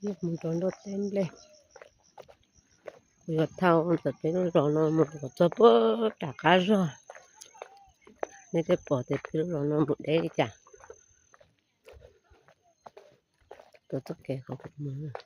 Mus rau nruab teb nplej. Kuv yuav thau ntawm peb lub zos no mus kom txog puag nram qab zog. Nej thiaj pom tias peb lub zos no mus deb li cas. Tuav txoj kev qhov kuv mus.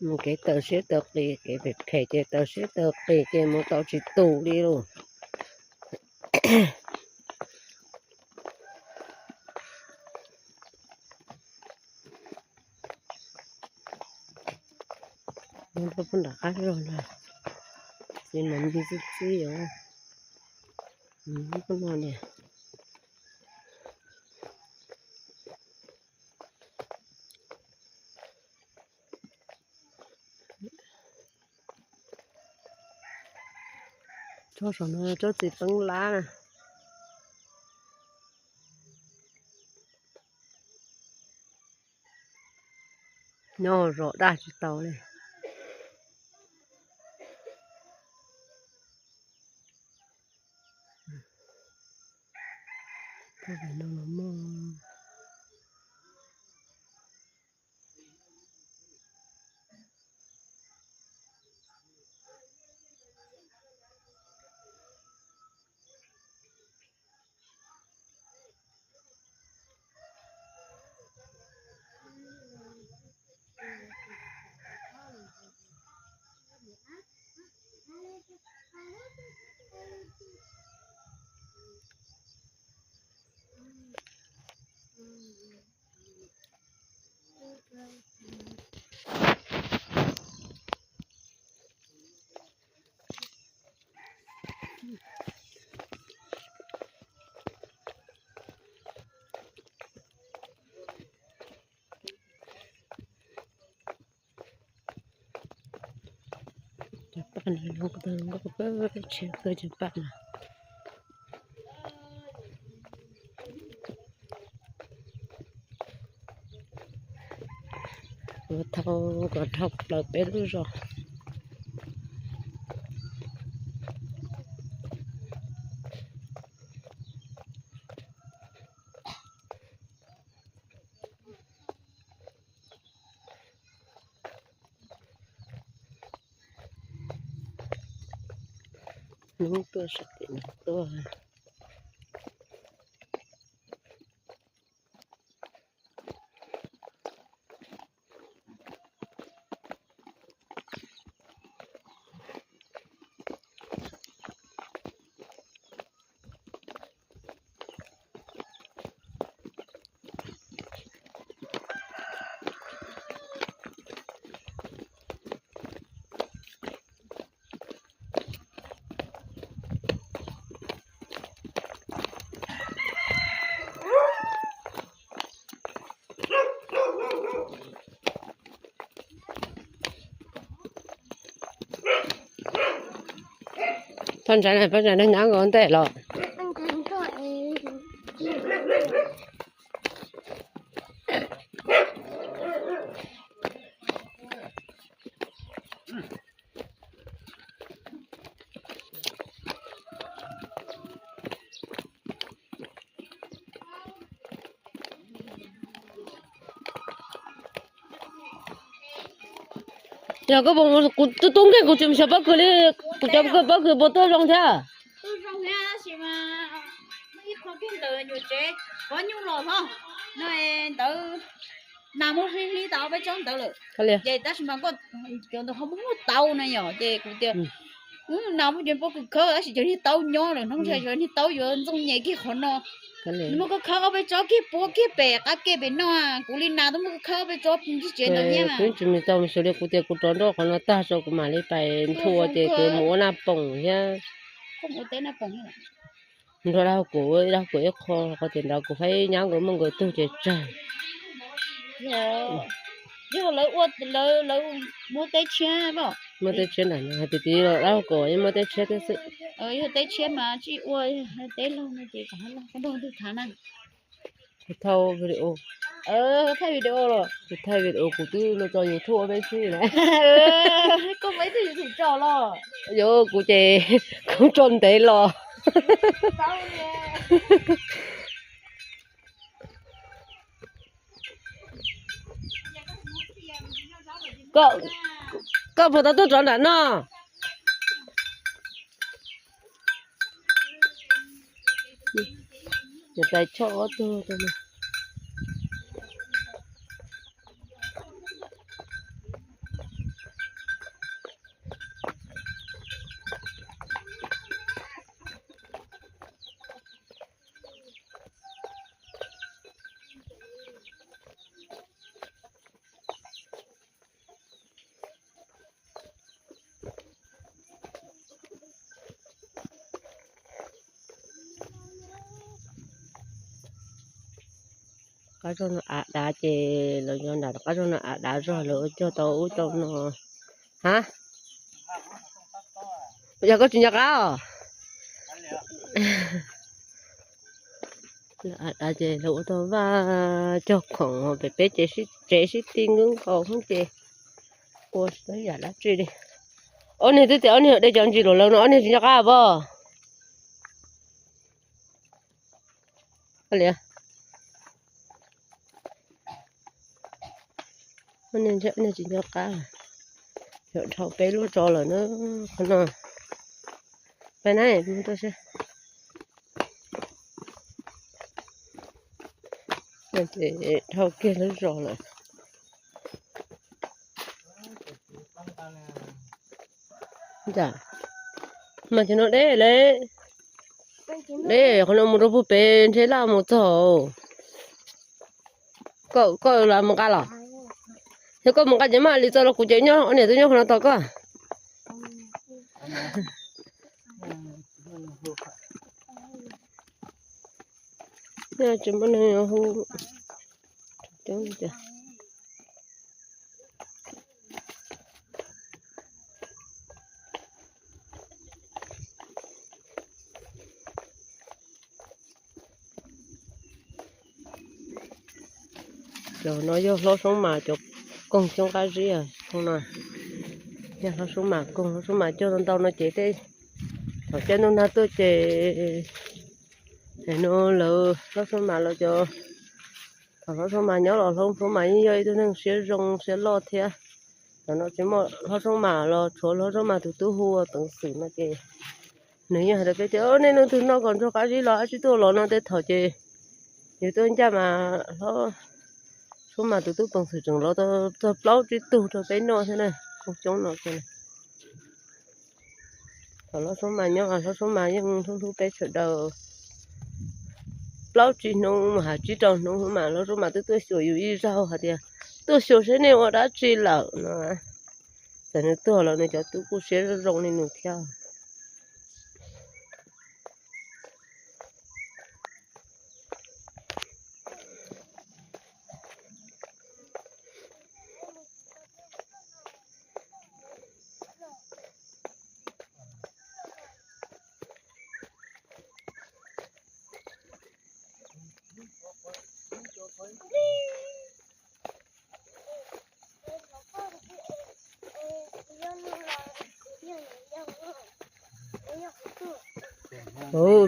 Mus kev taws siab taws qis, kev phem phem ces taws siab taws qis ces mus tau tsis tus li lauj. Mus rau puag nram qab zog no, ces mas ncig txib txib os. Ub no niam. Tsob saum no tsob txiv peeb lab na. Nyob zos daj tsis tau li. Puag pem no los muaj. Cov paj no nkauj nkauj, tsheb kawg cov paj no. Ua thau kom dhau plaws peb lub zos. Hnub tuaj sawv kev no tuaj. Thoj ntshai na, thoj ntshai na, nyob nkaus ntej los. Yog koj, kuv tub tub nkeeg kuv tsis mus xyuas pob kws li, kuv cov pob kws puas tuaj zoo thiab? Ntawd nas muab hli hli tau peb tsob ntawd lawm. Tab sis mas koj cov ntawd ho muab muab tau na yom, ces kuv tias nas muab cov pob kws khawb tab sis cov niag taub nyob lawm, hnub ntshai cov niag taub yuav ntxooj nyem kiag qhov no. Muab koj khawb ob peb tsob kiag puab kiag pem qab ke pem no, kuv li nas tuaj muab koj khawb ob peb tsob ntsis tsev ntawd nyiaj mas. Kuv tsis mus tau mus xyuas li, kuv tias kuv rov nroj qhov no tag tso kuv mam li pais nthua ces kuv mus ua naj poom thiab. Nrog dab kuv, dab kuv ib qho qhov tias nrad kuv faib nyab nkawd muaj nkawd tug ces tsawg. Yog lawv ua, lawv muab teb tshiab, muab teb tshiab ntawm no hais tias tid los dab kuv yeej muab teb tshiab thiab xwb. Yog teb tshiab mas tsis ua, teb laug no ces kom nrog ntug thav na. Kuv thaij video, kuv thaij video los kuv twb los tso YouTube ua peb sib na. Koj muaj ib tug YouTube tso los? Yog kuv ces kuv tso ntev los. Koj puas tau tuaj rov nram no? Nws pais choj ob tug. Qab zog no av dav ces lawv nyob nram qab zog no av dav zog lawv ua cog tau ub tau no. Ha, yog koj tsis nco qab os. Lawv av dav ces lawv ua tau vaj cog khoom pem peb ces tsev sib ti nkaus hub ces ua tsis tau yam dab tsi li. Ob niag twb tias ob niag de cov ntsis luam lawv no ob niag tsis nco qab pob. Ob niag tsis nco qab, yog dhau peb lub zos lawm na, qhov no. Peb na, dhau kiag lub zos lawm. Mas cov no deb le, deb qhov no mus rau puag pem ntshe laj mus txog. Koj los mus nqa los? Yog koj mus nqa ces maj li txog los kuv ces nyob, ob niam twb nyob qhov no tos koj. Tsis muaj neeg hu. Cov no yog hlob Soob Mas cov koog coob qab zib no. Yog hlob Soob Mas koog, hlob Soob Mas cog ntau no ces tej thaum caij ntuj nag tuaj ces no lawv hlob Soob Mas los cov, thaum hlob Soob Mas nyob los hlob Soob Mas yeej yog ib tug neeg siab zoo siab loj thiab. Thaum no tsis muaj hlob Soob Mas los tshuav hlob Soob Mas tus tub hu ua Teev Xwm no ces nws yeej hais rau peb tias nej leej twg noj kom ntsoog qab zib los dab tsi tuaj los no tej thaum ces yus tuaj ncaj mas hlob Soob Mas tus tub Teev Xwm tseem los txog plaub tsib tug rau peb noj thiab na, koog coob no. Thaum hlob Soob Mas nyob hlob Soob Mas yeej hlub hlub peb sawv daws. Plaub tsib hnub mus has tsib rau hnub mas hlob Soob Mas twb tuaj xyuas yus ib zaug hais tias tuaj xyuas seb nej ua dab tsi lawm no. Txawm nws tuag los nws cov tub kuj siab zoo li nws thiab.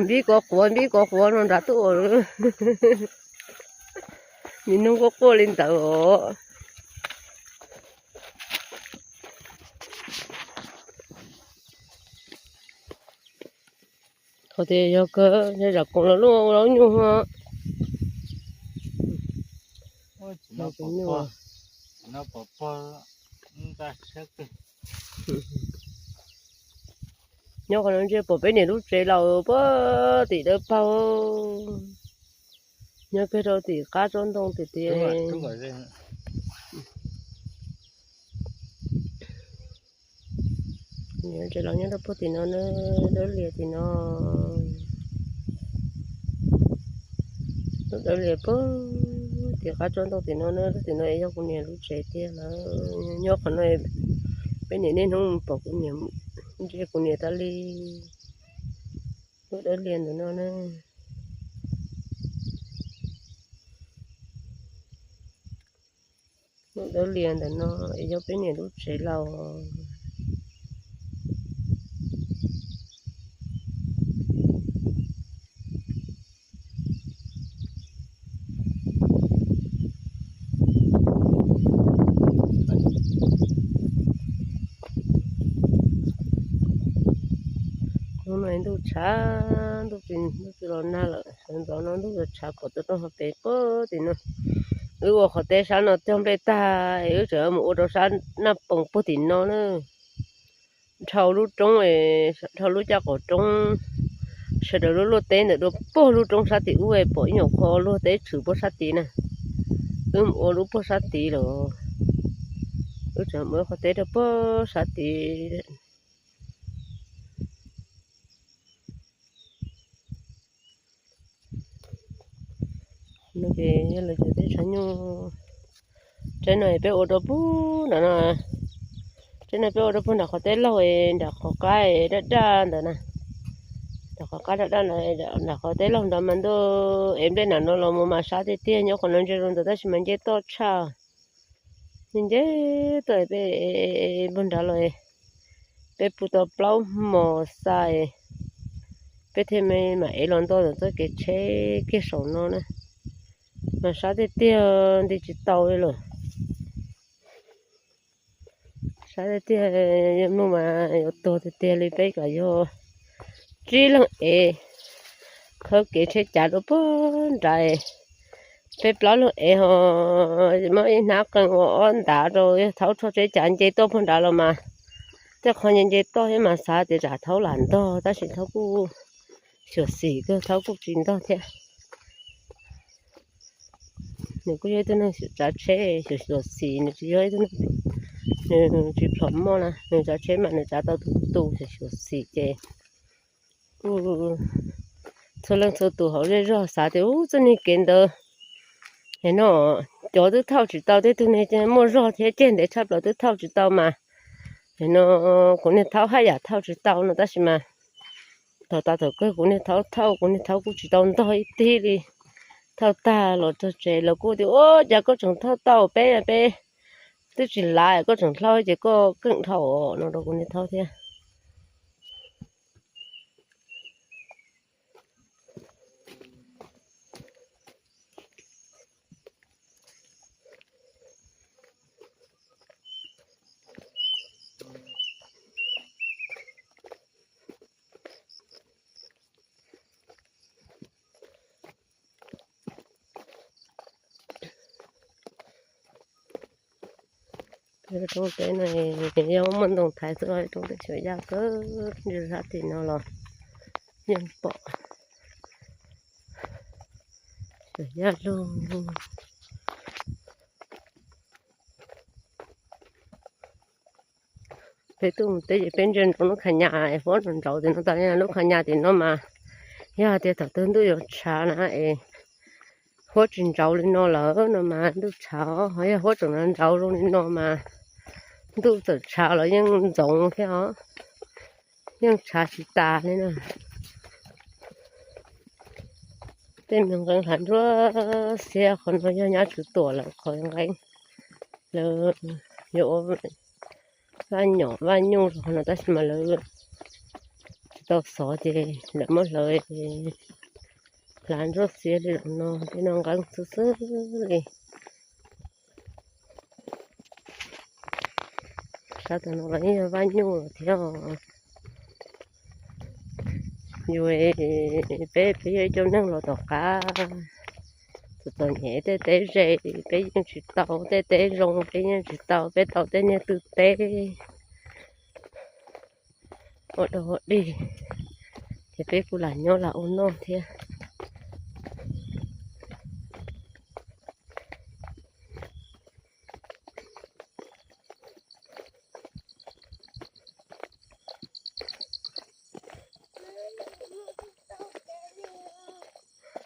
Npib kov quav, npib kov quav no nrad tuaj. Nws nug quaj quaj li ntawd os. Qhov tias yog kawg zam koom los lub ua lub nyuj ho. Nyob qhov no ntshe pom peb niam lub tsev laus puag tim dawb paug. Nyob kiag rau tim qab tsob ntoo tiag tiag. Tsev laus nyob rau puag tim no na, dawb lias tim no. Lub dawb lias puag tim qab tsob ntoo tim no na, lub tim no yog kuv niam lub tsev tiag lawm. Nyob qhov no peb niam niaj hnub mus pom kuv niam, ntsib kuv niam tas li. Lub dawb lias ntawm no na. Lub dawb lias ntawm no es yog peb niam lub tsev laus. Hnub no ntuj tshav, ntuj tsis, ntuj tsis los nag lawm, sawv ntxov no ntuj tshav pom tau rau hauv pes puag tim no. Wb ua qhov teb sab no cog nplej tag, wb tseem mus ua rau sab Naj Poos puag tim no na. Dhau lub roob, dhau lub caj qaum roob, sawv daws lub luaj teb ntawm dua puag lub roob sab tim ub, pom ib nyuam qhuav luag teb tshwm puag sab tid na. Wb mus ua lub puag sab tid lawm. Wb tseem mus ua qhov teb rau puag sab tid. No ces yog lawv cov teb tshav nyuj. Tsaib no peb ua rau puag nram no, tsaib no peb ua rau puag nram qhov teb laug, nram qhov qab daj daj ntawd na. Nram qhov qab daj daj ntawd, nram qhov teb laug nrad mas ntuj es nplej nram no los mus mas sab tiag tiag, nyob qhov no ntsia rau ntawd tab sis mas nce toj tshaj. Nce toj peb puag nrad los, peb pw tau plaub hmos xa, peb thiaj mam ev los ntoj ntawm txoj kev tsheb kiag saum no na. Mas sab tiag tiag nti tsis tau li lawm. Sab tiag tiag, yog mloog mas yuav tuag tiag tiag li. Peb kom yog tsib leeg ev, khawb kev tsheb cav rau puag nrad, peb plaub leeg ev ho muab ib hnab qee ua ob ntav rau, yog thaub rho tsheb cav nce tuaj puag nrad los mas, tej qho nce nce toj thiab mas xav tias tsam thaub lam ntog tab sis thaub kuj xyuam xim kawg, thaub kuj tsis ntog thiab. Nws kuj yog ib tug neeg tsav tsheb xyuam xim, nws tsis yog ib tug neeg, nws tsis plhom moj na, nws tsav tsheb mas nws tsav tau tus tu xyuam xim ces kuj txhua leej txhua tus hauv zej zog xav tias ub, txoj niag kev ntawd es no cov twb thauj tsis tau, tej tug niag muaj zog thiab ceg ntev tshaj plaws twb thauj tsis tau mas, es no kuv niag thaub haj yam thauj tsis tau no tab sis mas thaum tas thaum kawg kuv niag thaub thauj, kuv niag thaub kuj tsis tau ntog ib tib li. Thauj tag los txog tsev lawv kuj tias ua cas koj tseem thauj tau, peb peb twb tsis lav, koj tseem thauj ces koj keej dhau no rau kuv niag thaub thiab. Roob teb no yog muaj ntoo thaiv xwb, roob teb xyuas yaj kawg, ntshe sab tim no los yeej pom xyuas yaj lug. Peb tuaj mus teb ces peb ntsia nrau lub kha nyas huab nrauv tim no tau, lub kha nyas tim no mas yog tias thaum twg ntuj yuav tshav na es huab tsis nrauv li no lawm no mas ntuj tshav, ho yog huab tseem nrauv zoo li no mas ntuj txawm tshav los yeej ntxoov thiab os, yeej tshav tsis tas li na. Tej me nqeeb hlav nruab xiab qhov no yog nyab tswv tuam lawm qhov nqeeb, lawv yuav ua vaj nyom vaj nyuj rau qhov no tab sis mas lawv tsis tau xov ces lawv muab hlawv, hlav nruab xiab li no, tej no nqeeb xwb xwb li. Sab tom no los yeej yog vaj nyuj lawm thiab os. Yuav peb, peb yog ib cov neeg los tom qab, txom txom nyem, tej teb ze peb yeej tsis tau, tej teb zoo peb yeej tsis tau, peb tau tej niag twj teb ua dog ua dig, ces peb kuj lam nyob lam ua noj thiab.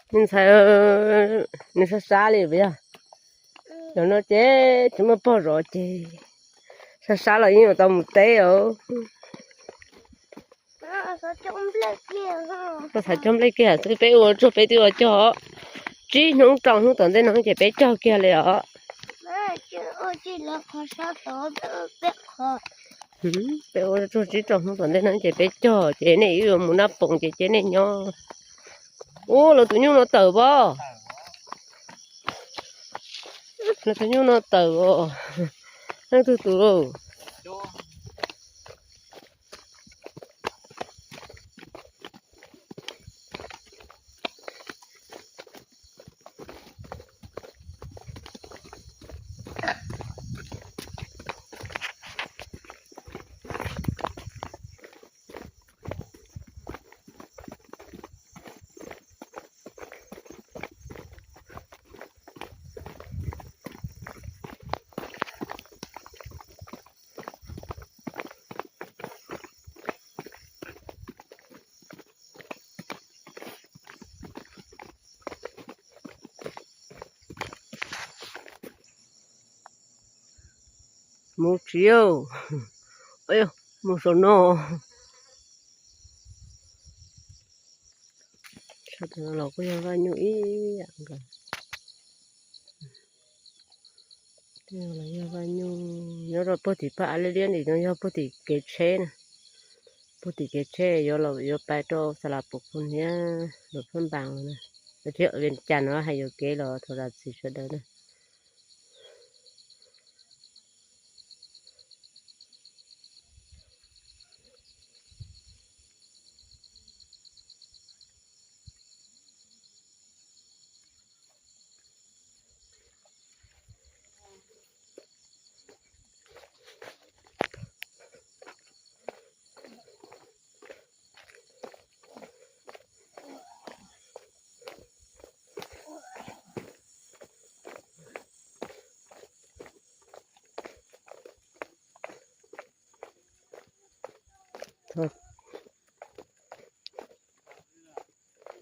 Me ntxhais, nws sab sab li puas yog? Cov no ces tsis muaj pog zov ces sab sab los yeej yuav tau mus teb os. Koj xav cog nplej kiag xwb, peb ua tsuag peb twb ua cog tsib hnub rau hnub tom ntej no ces peb cog kiag li os. Peb ua tsuag tsib rau hnub tom ntej no ces peb cog ces nej wb yuav mus Naj Poos ces cia nej nyob. Ub, lawv tus nyuj no tawm pob. Lawv tus nyuj no tawm os. Leej twg tus lauj? Mus tsis, mus saum no. Los kuj yog Vaj Nyuj ib yam nkaus. Yog Vaj Nyuj nyob rau puag tim pab av liab liab ntim no yog puag tim kev tsheb na. Puag tim kev tsheb yuav los yuav pais rau Xas Las Pus Khu Hniab, Luam Phab Npaas no. Thiab Vias Cas no hais yuav kev los thaum zam txim sawv daws na.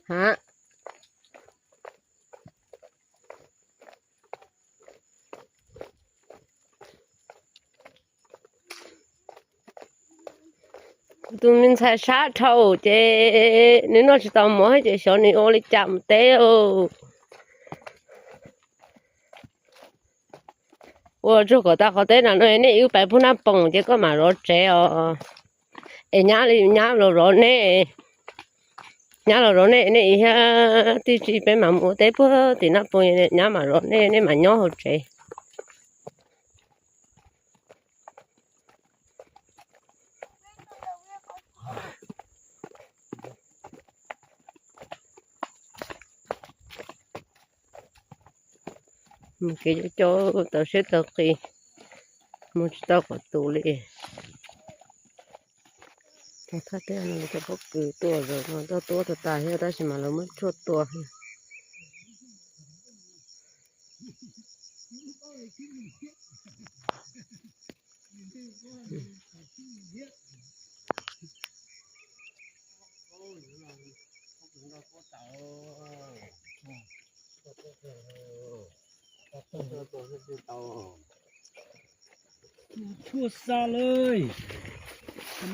Ha, tus me ntxhais sab dhau ces nws noj tsis tau mov ces xyov nws ua li cas mus teb os. Ua tsuag kom tag qhov teb no no nej wb pais puag Naj Poos ces koj mam zov tsev os. Es nyab li nyab los zov nej, nyab los zov nej, nej thiab tib si peb mam mus ua teb puag tim Naj Poos, nyab mam zov nej, nej mam nyob hauv tsev. Mus kev cov cov tau siab tau qis, mus tsis tau qhov tus li. Thaj teb no cov pob kws tuaj zaum no tuaj tuab tag tas thiab tab sis mas lawv muab tshuaj tua.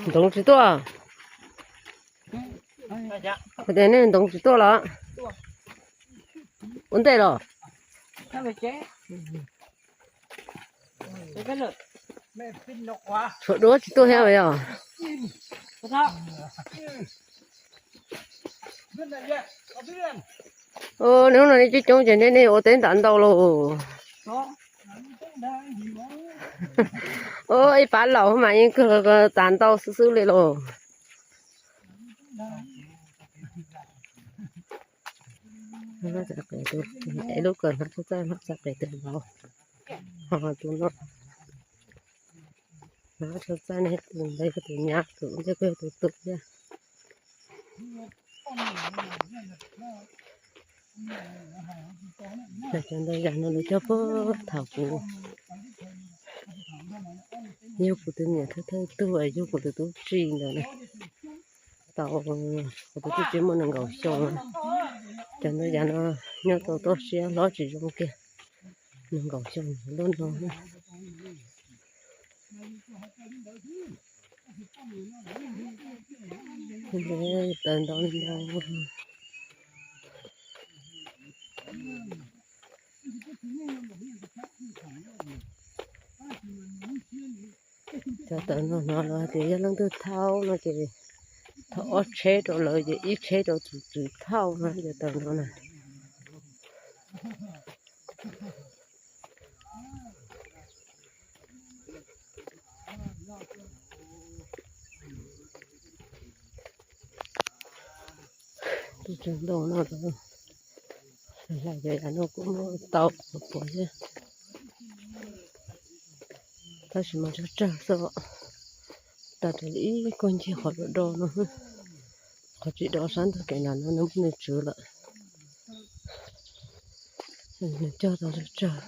Ntxoov tsis tuaj. Tias nej ntxoov tsis tuaj los? Ua ntej los? Tshuav duab tsis tuaj thiab yog? Nws hnub no nej coob coob ces nej nej ua teb ntam ntau lauj. Ib pab laus mas yeej kawg tas ntau xwb xwb li lauj. Hlob txhais qis tus, es lub kawm hlob txhais txaij, hlob txhais qis tus vauv, ho tus no hlob txhais txaij ne, tus ntawd yog tus nyab, tus ntawd kuj yog tus tub thiab. Cov ntawd yam no lawv cog puag thaum kuv yug kuv tus niam thawj thawj tug, yug kuv tus tub tsi ntawd na, tau, kuv tus tub tsi muaj nees nkaum xyoo. Cov ntawd yam no nyob tau toj siab hlob tsis zoo kiag, nees nkaum xyoo lub no. Taws ntau li ntau. Cov taws no hnov lawv hais tias yog leej twg thauj no ces thauj ob tsheb rau lawv ces ib tsheb rau tus tswv thauj no cov taws no na. Tus tswv ntoo no, hlais cov yav no kuj muaj tau puas thiab, tab sis mas tsawg tsawg xwb, tag rau ib koog ncig qhov do do no, qhov tsis do sab ntug kev nram no nws muaj nws tswv lawm, nws cog tau tsawg tsawg.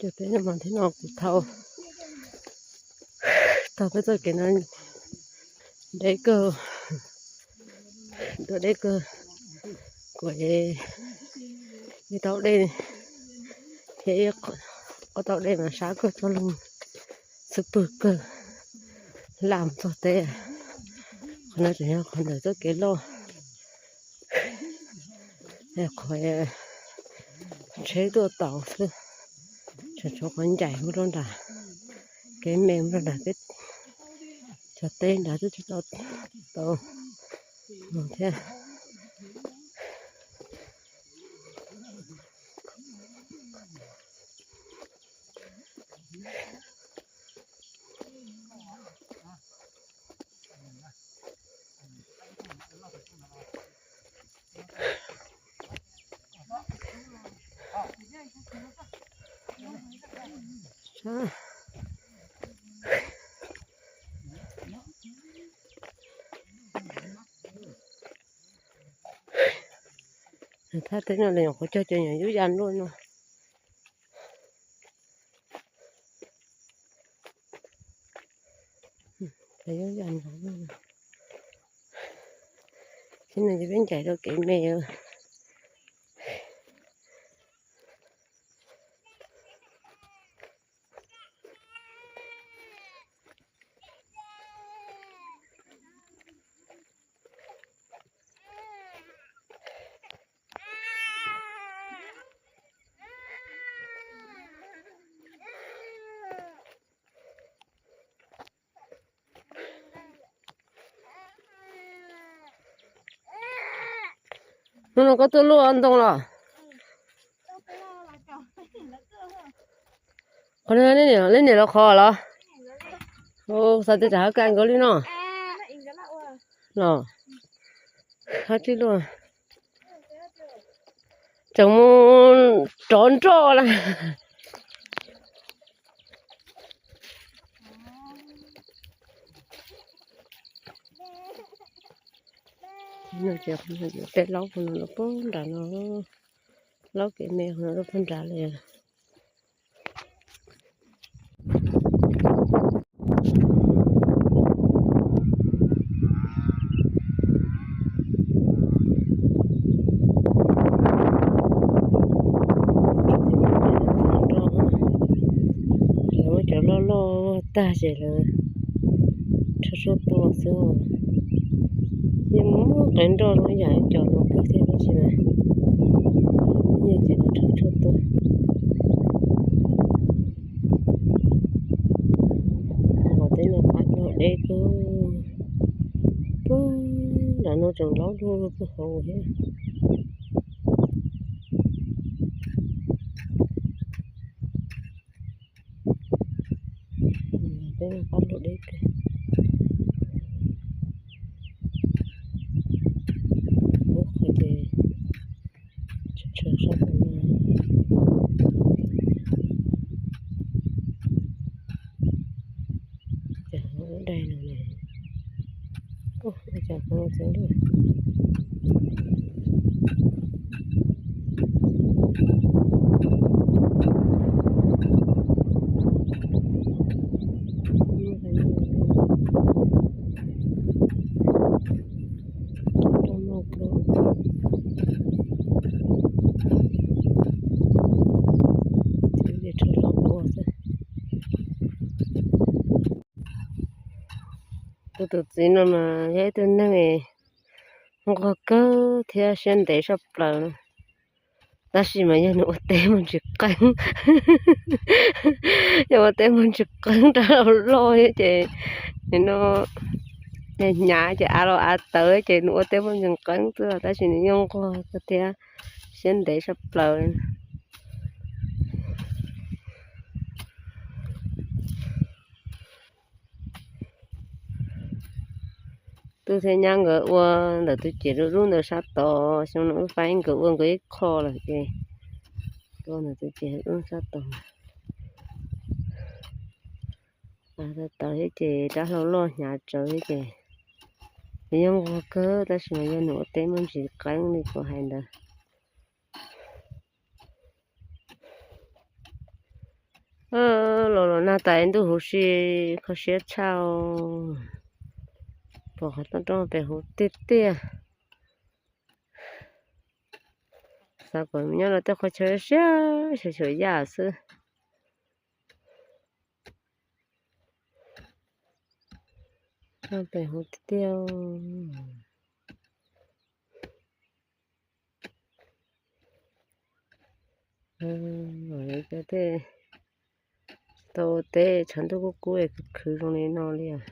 Cov teb no mas thiab no kuv thauj, thauj peb txoj kev no deb kawg, deb kawg, kuv ib tauv dej thiab ib qhov tauv dej mas sab kawg txoj loo xub pwg kawg, laj mus txog teb. Qhov no tseem yog qhov ntawm txoj kev loj, qhov tsheb tuaj tau xwb, tseem tshuav qhov ncaim mus rau nram kev me mus rau nram peb cov teb nrad twb tsis tau tau mus thiab. Thaj teb no los nyuam qhuav cog cov nyuam yub ya luaj no. Cov yub ya no, tib no ces peb ncaim rau kev me. Hnub no koj tuaj luaj ntoo los? Qhov no leej niam los qhov los? Xav tias tsam hab ka nkaus li no. Los hab tsis luaj, tseem mus rov nroj na. Tej laub no los puag nram no, laub kev me no los puag nrad li. Muab tag ces lawv rho tshuaj tua xwb. Yeej muaj qev nroj zoo yam cov no kawg thiab tab sis mas yeej tseem rho tshuaj tua. Qhov teb no qab luaj deb kawg, puag nram no tseem laub dub puag hauv thiab. Teb no qab luaj deb kawg. Ub, qhov ces tshuav sab tom no. Ces lub dai no ne, ua cas qhov no txeev lawm. Kuv tus txiv no mas yog ib tug neeg nquag kawg thiab siab ntev saj plaws no, tab sis mas yog nws ua teb muaj ntsis qeeb, yog ua teb muaj ntsis qeeb rau loj loj thiab ces nws no hnyav ces av los av tawv ces nws ua teb muaj ntsis qeeb xwb, tab sis nws yeej nquag kawg thiab siab ntev saj plaws. Tub thiab nyab nkawd ua ntawm tus ceg dub dub ntawd sab tod, xyoo no wb faib nkawd ua nkawd ib qho lawm ces ua ntawm tus ceg dub sab tod. Av tawv thiab ces rab hlau loj hnyav tsawv thiab ces nws yeej nquag kawg tab sis mas yog nws ua teb muaj ntsis qeeb li kuv hais ntawd. Los los nag tas ntuj huv si, kho siab tshaj. Pom qhov rooj pem huv tiag tiag. Xav kom nyob rau tej qhov chaw siab xyuam xyuam yaj xwb. Rooj pem huv tiag tiag. Cov tej tsis tau ua teb tshav ntuj kub kub es khwv khwv zoo li no li os.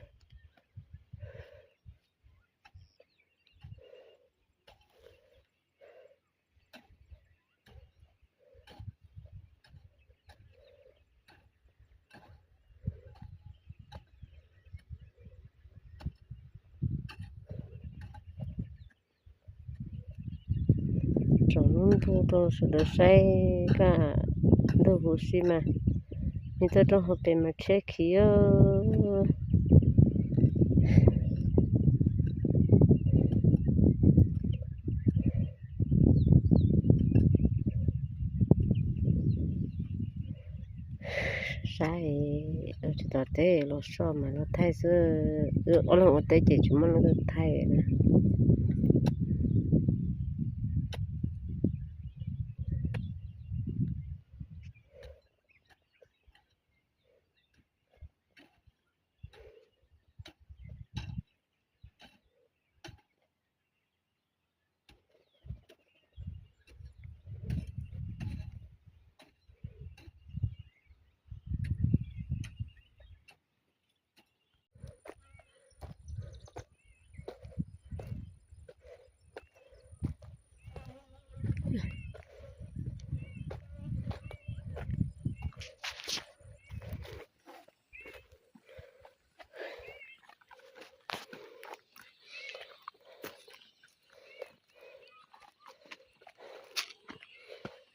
Tsaus lub ntuj rau sawv daws saib kaj ntug huv si mas, nws tuaj rooj hauv pes mas tsheb khiv. Saib, tsis tau teb los soj mas los thaij xwb. Wb ob leeg ua teb ces tsis muaj leej twg thaij na.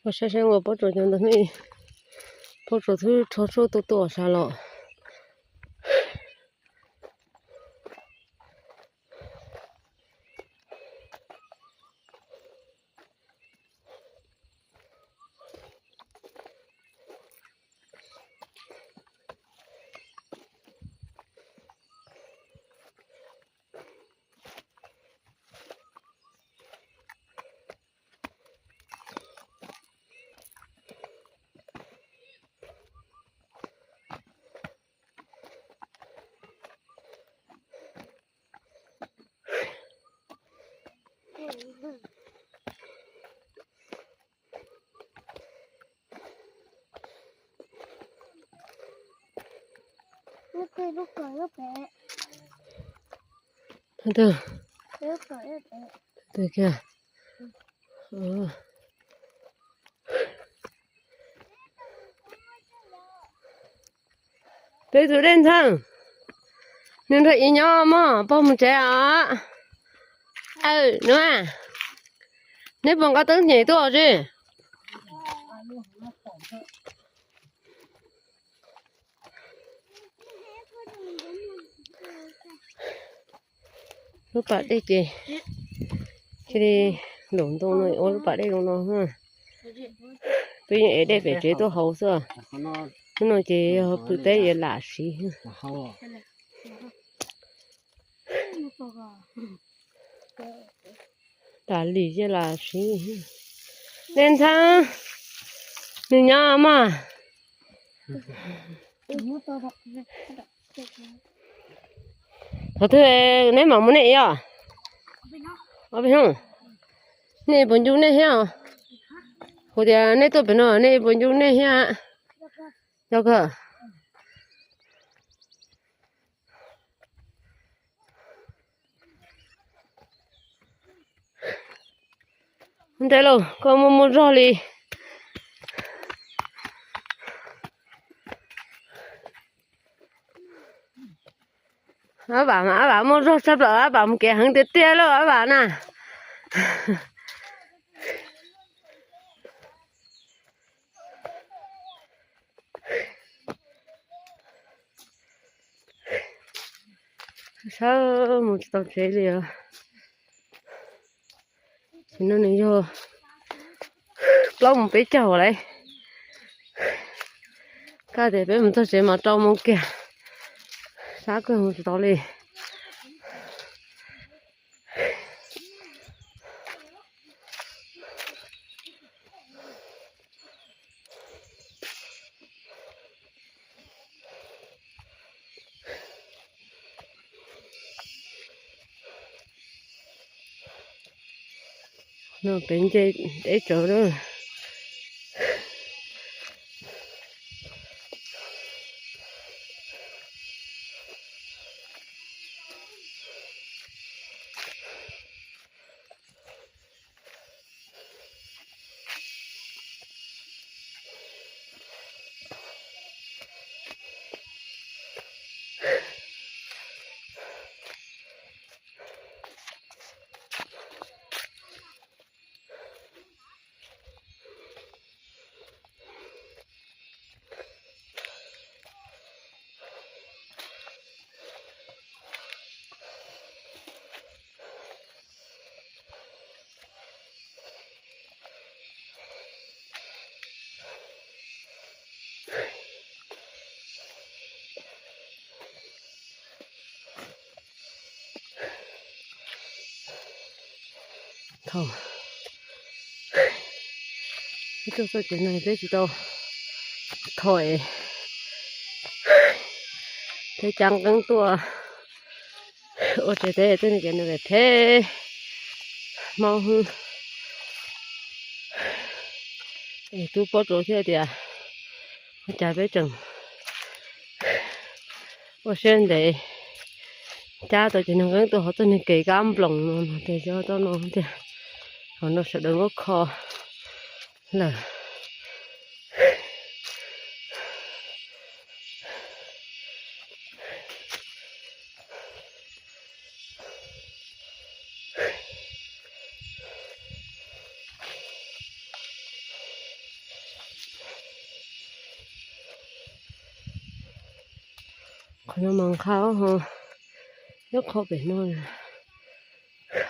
Ua saib saib nkaus pob tsuas cov ntawd ne, pob tsuas twb rho tshuaj tuaj tuaj sas los. Tus, tus kiag. Peb tus Dej Ntxhee, nws nrog ib nyob mog, pog mus tsev os. Aw, neb puas nqa teeb nyem tuaj tsi? Lub pas dej ces cia li nplaum ntoo no ua lub pas dej zoo no. Peb yeej ev dej pem tsev tuaj haus xwb. Hnub no ces yog pw teb yuav lam siv. Tas li ces lam siv. Dej Ntxhee, nws nyob mog. Thaum twg neb mam mus nej os? Nej puas ncu nej thiab? Kuv tias nej tuaj pem no nej puas ncu nej thiab? Yog kawg. Ntev lauj, koj muaj muaj zog li. Ab Vam, Ab Vam muaj zog tshaj plaws, Ab Vam mus kev heev tiag tiag lauj Ab Vam na. Sawv mus tsis tau tsev li os. Tam sim no nws yog plaub moos peb caug lawm. Koj tias peb mus txog tsev mas rau moos kiag, sab kawg mus tsis tau li. No pem nce deb tsawv lawm. Thaum peb tuaj txoj kev no peb tsis tau thom thiab cav nqeeb tuaj ua tsev teb, txoj kev no phem mob hwb. Es tub paub rau thiab tias ua cas peb tseem ua siab ntev cab tau cov neeg nqeeb tuaj hauv txoj niag kev kab nploos no no ces yog tau no tiag. Hauv no sawv daws muab kho lawm. Qhov no mas nqha ho, nyob qhov pem no,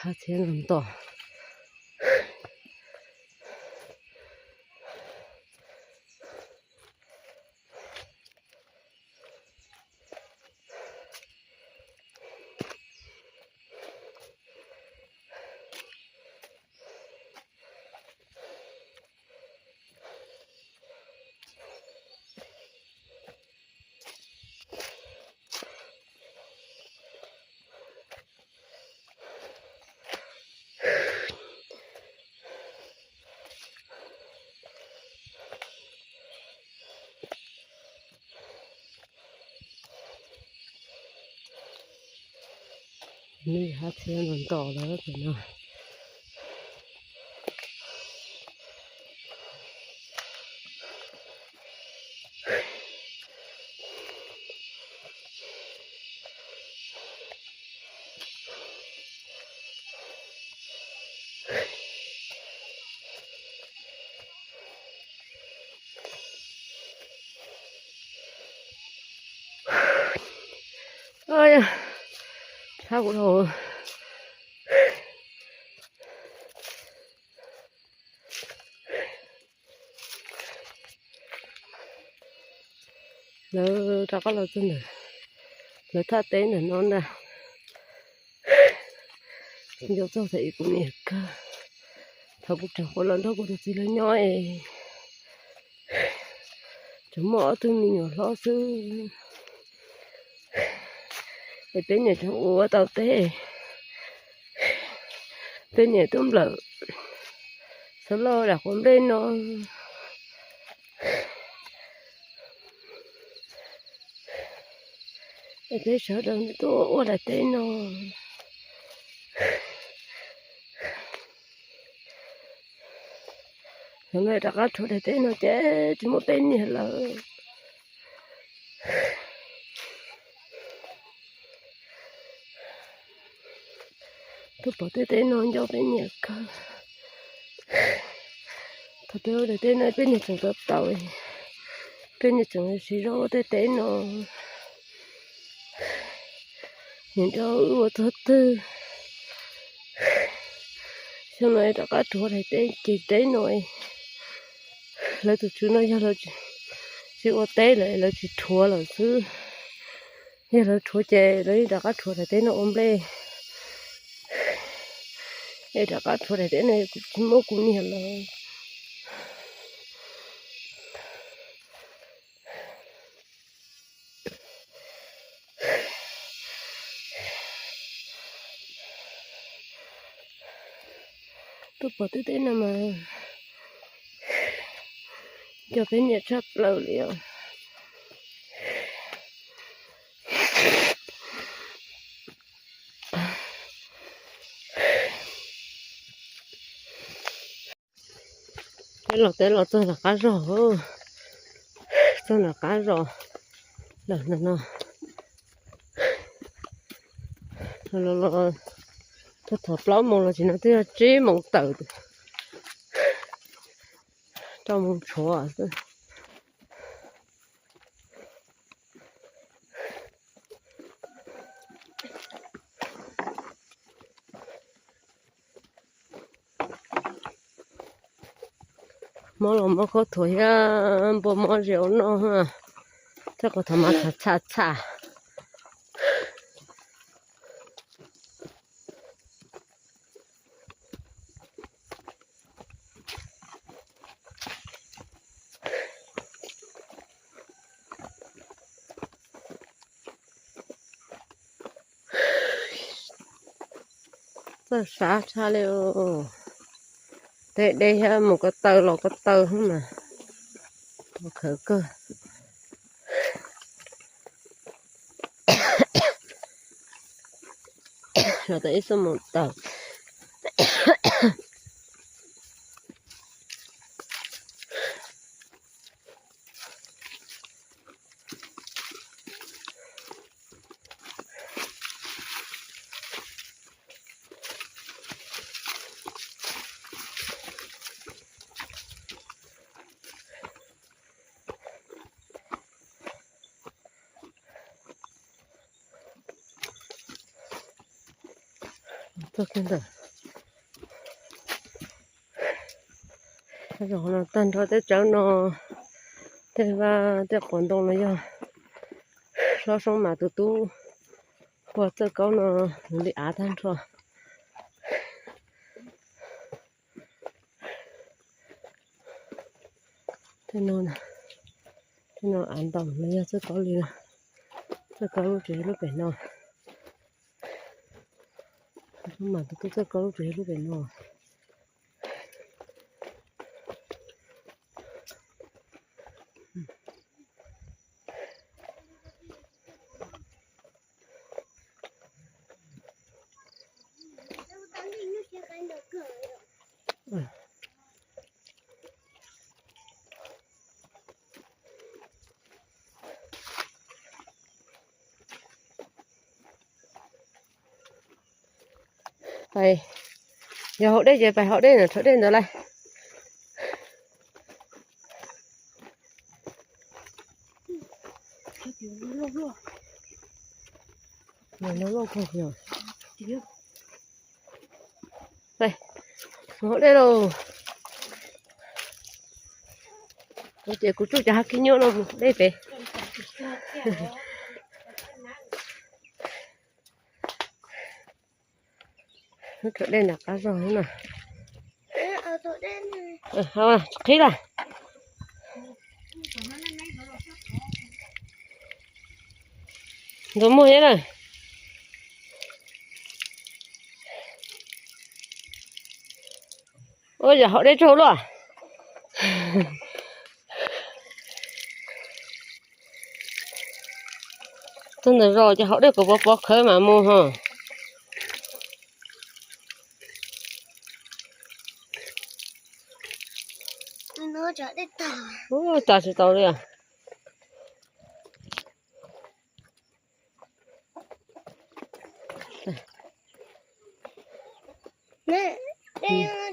qhov txhia no nto. Nws hab txhia ntos ntos lawm pem no. Hab kuv dhau. Lawv rov qab los txog ntawm lawv thaj teb ntawm no ntag. Nco txog thaum ub kuv niam kawg, thaum kuv tseem quav los nrog kuv tus txiv lawv nyob es tseem muaj ob tug me nyuam hlob xwb. Es peb niam tseem ua tau teb, peb niam tuaj nplawm xov loj dam quav nplej no. Es peb sawv daws tuaj ua daim teb no. Lawv rov qab rhuav daim teb no ces tsis muaj peb niag lawm. Tuaj pom tej teb no nco peb niam kawg. Thaum peb ua daim teb no peb niag tseem tau tau, peb niag tseem siv zog ua tej teb no. Niam nrog wb ua txog twg. Xyoo no rov qab rhuav daim teb ces teb no, lawv tus tswv no yog lawv tsis ua teb lawm, lawv tsis rhuav lawm xwb. Yog lawv rhuav ces lawv yeej rov qab rhuav daim teb no ua nplej. Es rov qab rhuav daim teb no kuv tsis muab kuv niag lawm. Tuaj pom tej teb no mas nco peb niam tshaj plaws li os. Peb los teb los txog nram qab zos, txog nram qab zos lawm ntag no. Los, los, thaum plaub moos los tsis no twb yog tsib moos tawm, rau moos tshuav xwb. Mob los mob khaub thuas thiab npua mob ze ua noj, tej qhov thaum mas txham txham txham. Txawj sav tshaj li, tej deb thiab mus ko taw los ko taw mas khawv kawg. Los tau ib xuab moos tawm. Tuaj kiag ntawm no tag nrho tej tsawb no, tej vaj tej quas ntoo no yog Hlob Soob Mas tus tub ua txawj kaub no nws li av tag nrho. Tej no, tej no av ntoos no yog txawj kaub li, txawj kaub lub tsev lub pem no. Hlob Soob Mas tus tub txawj kaub lub tsev lub pem no. Pais, yog haus dej ces pais haus dej na, rhaub dej ntawd lawm. Haus dej lauj. Ces kuv tsuj cov hav khib nyob no mus dej pem. Lub rhaub dej nram qab zog na. Qhib lawm. Ntxuav muag thiab na. Ua yam haus dej tsaug luaj. Txog ntawm zos ces haus dej kom pov pov khawv mam mus ho. Ua cas tsis tau li. Dej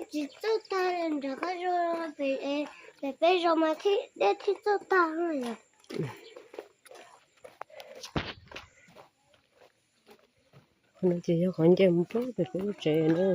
tsis txawj tag nram qab zos, pem peb zos mas dej thiaj txawj tag. Qhov no ces yog qhov nce mus rau pem peb lub tsev na.